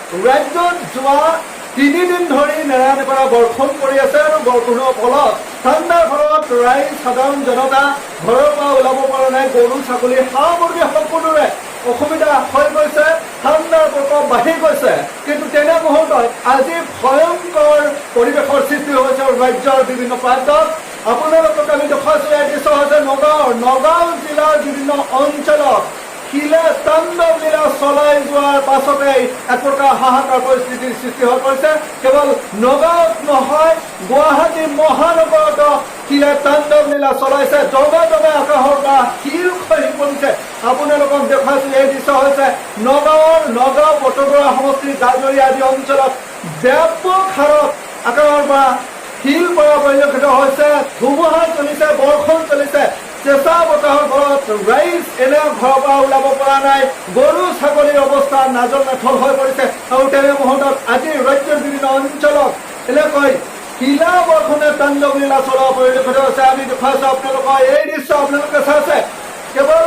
ৰাজ্যত যোৱা 3 দিন ধৰি নেৰানেপেৰা বৰষুণ পৰি আছে আৰু বৰষুণৰ ফলত, ঠাণ্ডাৰ ফলত ৰাইজ, সাধাৰণ জনতা ঘৰৰ পৰা ওলাব পৰা নাই। গৰু, ছাগলী, হাঁহ, মুৰ্গী সকলোৰে অসুবিধা হৈ গৈছে। ঠাণ্ডাৰ প্ৰকোপ বাঢ়ি গৈছে। কিন্তু তেনে মুহূৰ্তত আজি ভয়ংকৰ পৰিৱেশৰ সৃষ্টি হৈছে ৰাজ্যৰ বিভিন্ন প্ৰান্তত। আপোনালোকক আমি দেখুৱাইছো, এই দৃশ্য হৈছে নগাঁৱৰ। নগাঁও জিলাৰ বিভিন্ন অঞ্চলত শিলে তাণ্ডৱ লীলা চলাই যোৱাৰ পাছতেই এক প্ৰকাৰ হাহাকাৰ পৰিস্থিতিৰ সৃষ্টি হৈ পৰিছে। কেৱল নগাঁৱত নহয়, গুৱাহাটী মহানগৰতো শিলে তাণ্ডৱ লীলা চলাইছে। দমে দমে আকাশৰ পৰা শিল খহি পৰিছে। আপোনালোকক দেখুৱাইছো, এই দৃশ্য হৈছে নগাঁৱৰ। নগাঁও, বটদ্ৰৱা সমষ্টিৰ জাজৰি আদি অঞ্চলত ব্যাপক হাৰত আকাশৰ পৰা শিল পৰা পৰিলক্ষিত হৈছে। ধুমুহা চলিছে, বৰষুণ চলিছে, চেঁচা বতাহৰ ফলত ৰাইজ এনে ঘৰৰ পৰা ওলাব পৰা নাই। গৰু, ছাগলীৰ অৱস্থা নাজল নাথল হৈ পৰিছে। আৰু তেনে মুহূৰ্তত আজি ৰাজ্যৰ বিভিন্ন অঞ্চলত এনেকৈ শিলা বৰষুণে তাণ্ডৱ লীলা চলোৱা পৰিলক্ষিত হৈছে। আমি দেখুৱাইছো আপোনালোকৰ এই দৃশ্য, আপোনালোকে চাইছে। কেৱল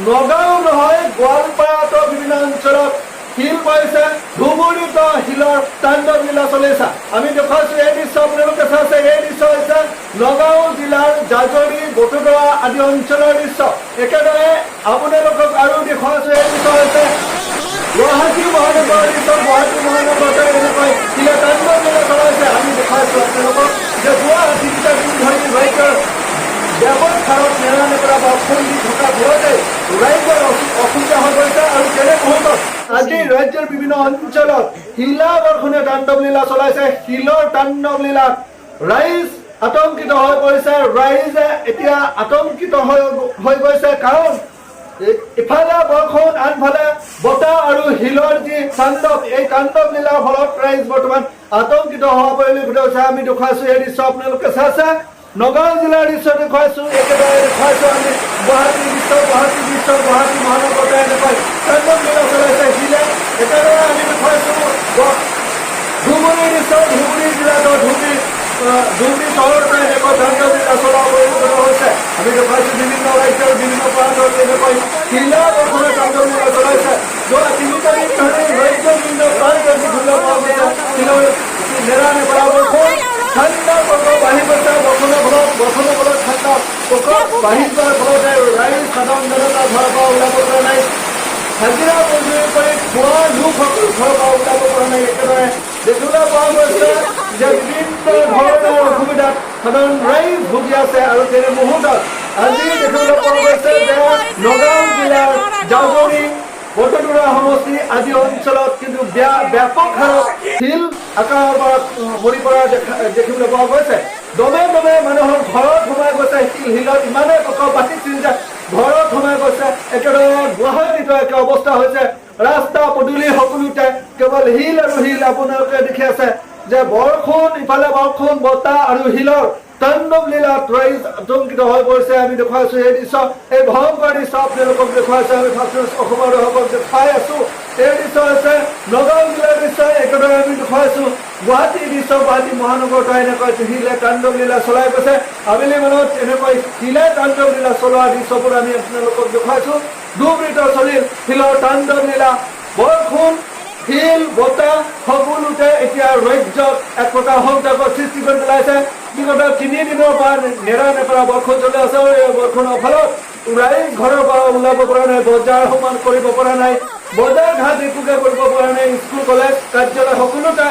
নগাঁও নহয়, গোৱালপাৰাতো বিভিন্ন অঞ্চলত শিল পৰিছে। ধুবুৰীত শিলৰ তাণ্ডৱ লীলা চলিছে। আমি দেখুৱাইছো এই দৃশ্য, আপোনালোকে চাইছে। এই দৃশ্য হৈছে নগাঁও জিলাৰ জাজৰি, বটদ্ৰৱা আদি অঞ্চলৰ দৃশ্য। একেদৰে আপোনালোকক আৰু দেখুৱাইছো, এই দৃশ্য হৈছে গুৱাহাটী মহানগৰৰ দৃশ্য। গুৱাহাটী মহানগৰতে এনেকৈ শিলে তাণ্ডৱ লীলা চলাইছে। আমি দেখুৱাইছো আপোনালোকক যে যোৱা 3টা দিন ধৰি ৰাজ্যৰ ব্যাপক হাৰত নেৰানেপেৰা বৰষুণ দি থকাৰ ফলতে ৰাইজৰ অসুবিধা হৈ পৰিছে। আৰু তেনে মুহূৰ্তত আজি ৰাজ্যৰ বিভিন্ন অঞ্চলত শিলা বৰষুণে তাণ্ডৱ লীলা চলাইছে। শিলৰ তাণ্ডৱ লীলাত ৰাইজ আতংকিত হৈ পৰিছে। ৰাইজে এতিয়া আতংকিত হৈ গৈছে, কাৰণ ইফালে বৰষুণ, আনফালে বতাহ আৰু শিলৰ যি তাণ্ডৱ, এই তাণ্ডৱ লীলাৰ ফলত ৰাইজ বৰ্তমান আতংকিত হোৱা পৰিলক্ষিত হৈছে। আমি দেখুৱাইছো এই দৃশ্য, আপোনালোকে চাইছে। নগাঁও জিলাৰ দৃশ্য দেখুৱাইছো। একেদৰে দেখুৱাইছো আমি গুৱাহাটীৰ দৃশ্য। গুৱাহাটীৰ দৃশ্য, গুৱাহাটী মহানগৰতে এনেকৈ তাণ্ডৱ লীলা চলাইছে শিলে। একেদৰে আমি দেখুৱাইছো ধুবুৰীৰ দৃশ্য। ধুবুৰী জিলাতো ধুবুৰী চহৰতে এনেকৈ তাণ্ডৱ লীলা চলোৱা পৰিলক্ষিত হৈছে। আমি দেখুৱাইছো বিভিন্ন ৰাজ্যৰ বিভিন্ন প্ৰান্তত এনেকৈ শিলা বৰষুণে তাণ্ডৱ লীলা চলাইছে। যোৱা 3টা দিন ধৰি ৰাজ্যৰ বিভিন্ন প্ৰান্তত দেখিবলৈ পোৱা গৈছে শিলৰ নেৰানেপেৰা বৰষুণ। ঠাণ্ডাৰ প্ৰকোপ বাঢ়ি গৈছে বৰষুণৰ ফলত। বৰষুণৰ ফলত ঠাণ্ডা প্ৰকোপ বাঢ়ি যোৱাৰ ফলতে ৰাইজ, সাধাৰণ জনতা ঘৰৰ পৰা ওলাব পৰা নাই। হাজিৰা মজুৰি কৰি খোৱা লোকসকল ঘৰৰ পৰা ওলাব পৰা নাই। একেদৰে দেখিবলৈ পোৱা গৈছে যে বিভিন্ন ধৰণৰ অসুবিধাত সাধাৰণ ৰাইজ ভুগি আছে। আৰু তেনে মুহূৰ্তত আজি দেখিবলৈ পোৱা গৈছে যে নগাঁও জিলাৰ জাজৰি, বটদ্ৰৱা সমষ্টি আদি অঞ্চলত কিন্তু ব্যাপক হাৰত শিল আকাশৰ পৰা সৰি পৰা দেখিবলৈ পোৱা গৈছে। দমে দমে মানুহৰ ঘৰত সোমাই গৈছে শিল। শিলত ইমানেই প্ৰকোপ বাঢ়িছিল যে ঘৰত সোমাই গৈছে। একেদৰে গুৱাহাটীতো একে অৱস্থা হৈছে। ৰাস্তা পদূলি সকলোতে কেৱল শিল আৰু শিল। আপোনালোকে দেখি আছে যে বৰষুণ, ইফালে বৰষুণ, বতাহ আৰু শিলৰ তাণ্ডৱ লীলাত ৰাইজ আতংকিত হৈ পৰিছে। আমি দেখুৱাইছো এই দৃশ্য, এই ভয়ংকৰ দৃশ্য আপোনালোকক দেখুৱাইছো। আমি ফাৰ্ষ্ট নিউজ অসমৰ দৰ্শকক দেখুৱাই আছো। এই দৃশ্য হৈছে নগাঁও জিলাৰ দৃশ্য। একেদৰে আমি দেখুৱাইছো গুৱাহাটীৰ দৃশ্য। গুৱাহাটী মহানগৰতো এনেকৈ শিলে তাণ্ডৱ লীলা চলাই গৈছে। আবেলি মানত এনেকৈ শিলে তাণ্ডৱ লীলা চলোৱা দৃশ্যবোৰ আমি আপোনালোকক দেখুৱাইছো। ধুবুৰীত চলিল শিলৰ তাণ্ডৱ লীলা। বৰষুণ, শিল, বতাহ সকলোতে এতিয়া ৰাজ্যত এক প্ৰকাৰ সন্ত্ৰাসৰ সৃষ্টি কৰি পেলাইছে। বিগত 3 দিনৰ পৰা নেৰা নেপেৰা বৰষুণ চলি আছে আৰু এই বৰষুণৰ ফলত ৰাইজ ঘৰৰ পৰা ওলাব পৰা নাই, বজাৰ সমান কৰিব পৰা নাই, বজাৰ ঘাট একোকে কৰিব পৰা নাই। স্কুল, কলেজ, কাৰ্যালয় সকলোতে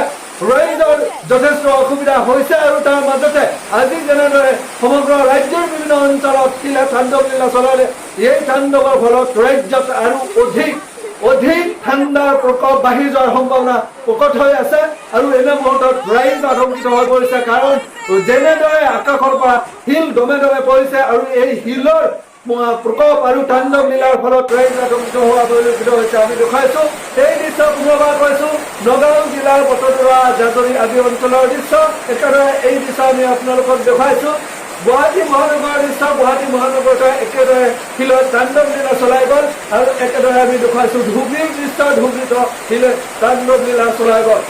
ৰাইজৰ যথেষ্ট অসুবিধা হৈছে। আৰু তাৰ মাজতে আজি যেনেদৰে সমগ্ৰ ৰাজ্যৰ বিভিন্ন অঞ্চলত শিলে তাণ্ডৱ লীলা চলালে, এই তাণ্ডৱৰ ফলত ৰাজ্যত আৰু অধিক অধিক ঠাণ্ডাৰ প্ৰকোপ বাঢ়ি যোৱাৰ সম্ভাৱনা প্ৰকট হৈ আছে। আৰু এনে মুহূৰ্তত ৰাইজ আতংকিত হৈ পৰিছে, কাৰণ যেনেদৰে আকাশৰ পৰা শিল দমে দমে পৰিছে আৰু এই শিলৰ প্ৰকোপ আৰু তাণ্ডৱ লীলাৰ ফলত ৰাইজ আতংকিত হোৱা পৰিলক্ষিত হৈছে। আমি দেখুৱাইছো এই দৃশ্য, পুনৰবাৰ কৈছো, নগাঁও জিলাৰ বটদ্ৰৱা, জাজৰি আদি অঞ্চলৰ দৃশ্য। একেদৰে এই দৃশ্য আমি আপোনালোকক দেখুৱাইছো গুৱাহাটী মহানগৰৰ দৃশ্য। গুৱাহাটী মহানগৰতে একেদৰে শিলত তাণ্ডৱ লীলা চলাই গ'ল। আৰু একেদৰে আমি দেখুৱাইছো ধুবুৰীৰ দৃশ্য। ধুবুৰীত শিলে তাণ্ডৱ লীলা চলাই গ'ল।